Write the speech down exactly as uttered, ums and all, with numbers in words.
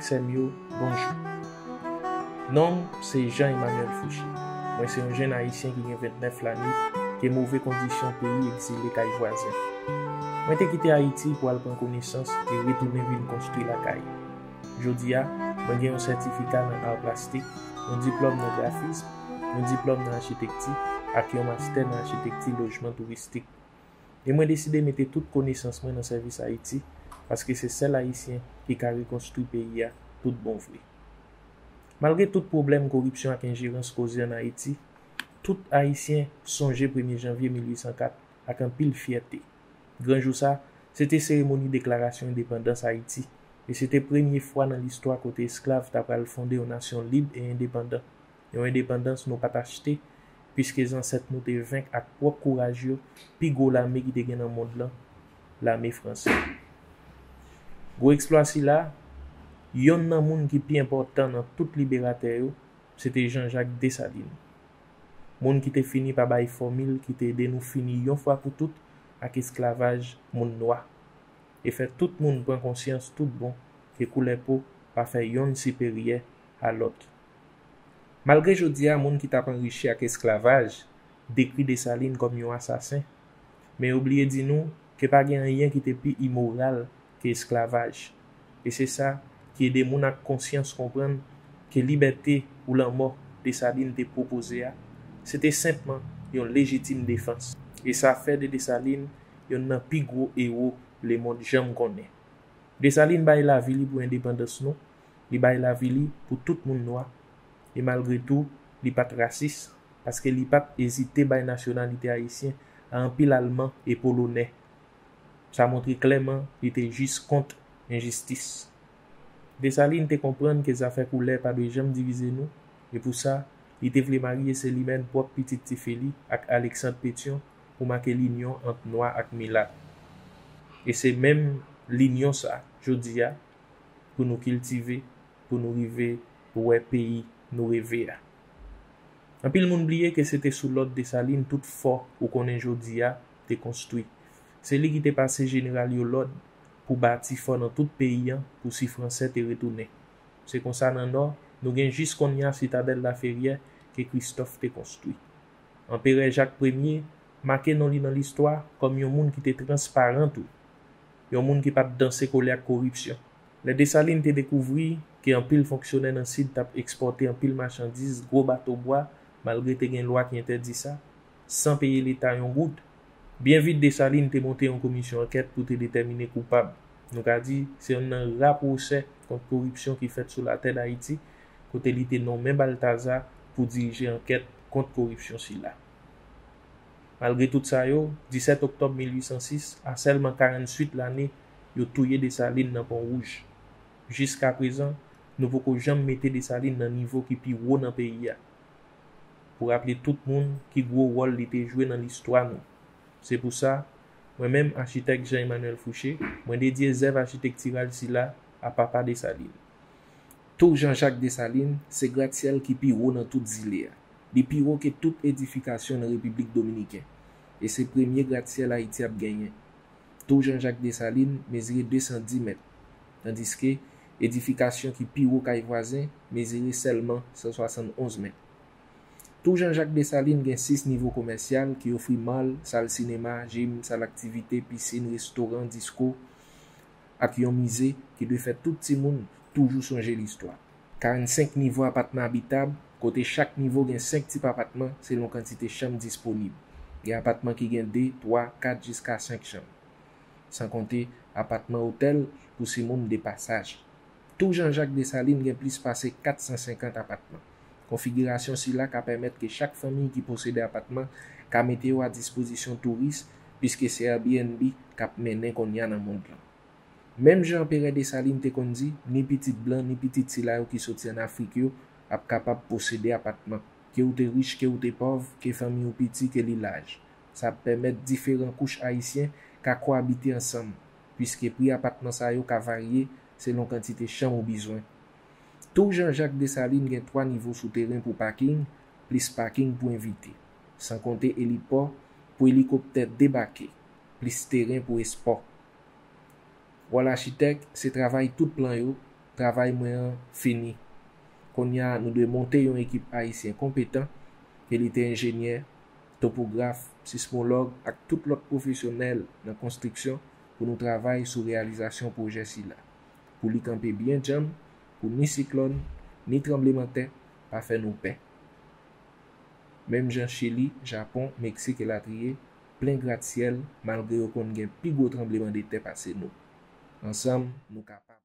Sè m yo, bonjou. Non m se Jean Emmanuel Fouché. Mwen se yon jenn ayisyen ki gen vennèf lane, ke move kondisyon peyi egzile kay vwazen. Mwen te kite Ayiti pou al pran konesans e retounen vin konstwi lakay. Jodi a, mwen gen yon sètifika nan ar plastik, yon diplòm nan grafism, yon diplòm nan achitekti ak yon mastè nan achitekti lojman touristik. E mwen deside mete tout konesans mwen nan sèvis Ayiti, paske se sèl Ayisyen ki ka rekonstwi peyi a tout bon vre. Malgre tout pwoblèm koripsyon ak enjerans koze ann Ayiti, tout Ayisyen sonje premye janvye mil uit san kat ak anpil fyète. Gran jou sa, se te seremoni deklarasyon endepandans Ayiti, e se te premye fwa nan listwa kote esklav ta pral fonde yon nasyon lib e endepandan. Yon endepandans nou pa t achte, piske zansèt nou te venk ak pwòp kouraj yo pi gwo lame ki te gen nan mond lan, lame fransè. Gwo eksplwa sila, yonn nan moun ki pi enpòtan nan tout liberatè yo, se te Jean-Jacques Dessalines. Moun ki te fini pa bay fòmil ki te ede nou fini yon fwa pou tout ak esklavaj moun nwa, e fè tout moun pran konsyans tout bon ke koulè po pa fè yonn siperyè a lòt. Malgre jodi a moun ki t ap anrichi ak esklavaj dekri Desalin kòm yon asasen, men yo bliye di nou ke pa gen anyen ki te pi imoral ke esklavaj. E se sa ki ede moun ak konsyans konprann ke libète ou lanmò Desalin te pwopoze a, se te senpman yon lejitim defans. E sa fè de Desalin yonn nan pi gwo ewo lemonn janm konnen. Desalin bay lavi li pou endepandans nou, li bay lavi li pou tout moun nwa. E malgre tou, li pa t rasis, paske li pa t ezite bay nasyonalite ayisyen a anpil Alman e Polonè. Sa montre klèman li te jis kont enjistis. Desalin te konprann ke zafè koulè pa dwe janm divize nou, e pou sa, li te vle marye Selimèn, pwòp pitit tifi li, ak Aleksann Petyon pou make linyon ant nwa ak milat. E se menm linyon sa, jodi a, pou nou kiltive, pou nou rive wè peyi nou reve a. Anpil moun bliye ke se te sou lòd Desalin tout fò ou konnen jodi a te konstwi. Se li ki te pase jeneral yo lòd pou bati fò nan tout peyi an pou si Fransè te retounen. Se konsa nan Nò, nou gen jis kounye a Sitadèl Laferyè ke Kristòf te konstwi. Anperè Jak Premye make non li nan listwa kòm yon moun ki te transparan tou, yon moun ki pa t danse kole ak koripsyon. Lè Desalin te dekouvri ke anpil fonksyonè nan Sid t ap ekspòte anpil machandiz gwo bato bwa, malgre te gen lwa ki entèdi sa, san peye Leta yon goud, byen vit Desalin te monte yon komisyon ankèt pou te detèmine koupab. Nou ka di, se yonn nan ra pwosè kont koripsyon ki fèt sou latè Dayiti, kote li te nonmen Baltazar pou dirije ankèt kont koripsyon sila. Malgre tout sa yo, disèt oktòb mil uit san sis, a sèlman karanntuit lane, yo touye Desalin nan Pon Wouj. Jiskaprezan, nou poko janm mete Desalin nan nivo ki pi wo nan peyi a. Pou raple tout moun ki gwo wòl li te jwe nan listwa nou. Se pou sa, mwen menm, achitèk Jean Emmanuel Fouché, mwen dedye zèv achitektiral sila a Papa Desalin. Tou Jean Jacques Dessalines se gratsyèl ki pi wo nan tout zile a. Li pi wo ke tout edifikasyon nan Repiblik Dominiken. E se premye gratsyèl Ayiti ap genyen. Tou Jean Jacques Dessalines mezire de san dis mèt, tandiske edifikasyon ki pi wo kay vwazen mezire sèlman san swasann onz mèt. Tou Jean Jacques Dessalines gen sis nivo komèsyal ki ofri mall, sal sinema, jim, sal aktivite, pisin, restoran, disko, ak yon mize ki dwe fè tout timoun toujou sonje listwa. Karannsenk nivo apatman abitab, kote chak nivo gen senk tip apatman selon kantite chanm disponib. Gen apatman ki gen de, twa, kat jiska senk chanm. San konte apatman otèl pou se moun de pasaj. Tou Jean Jacques Dessalines gen plis pase kat san senkant apatman. Konfigirasyon sila ka pèmèt ke chak fanmi ki posede apatman ka mete yo a dispozisyon touris, piske se Airbnb k ap mennen kounye a nan mond lan. Menm jan Anperè Desalin te konn di, ni pitit blan, ni pitit sila yo ki soti ann Afrik yo ap kapab posede apatman. Ke w te rich, ke w te pòv, ke fanmi w piti, ke li laj. Sa ap pèmèt diferan kouch ayisyen ka kowabite ansanm, piske pri apatman sa yo ka varye selon kantite chanm ou bizwen. Tou Jean Jacques Dessalines gen twa nivo souteren pou paking, plis paking pou envite. San konte elipò pou elikoptè debake, plis teren pou espò. Wòl achitèk se travay tout plan yo, Travay mwen an fini. Kounye a, nou dwe monte yon ekip ayisyen konpetan, ke li te enjenyè, topograf, sismològ ak tout lòt pwofesyonèl nan konstriksyon pou nou travay sou reyalizasyon pwojè sila, pou li kanpe byen djanm, pou ni siklòn, ni tranblemanntè pa fè nou pè. Menm jan Chili, Japon, Meksik elatriye, plen gratsyèl, malgre yo konn gen pi gwo tranblemanntè pase nou. Ansanm, nou kapab.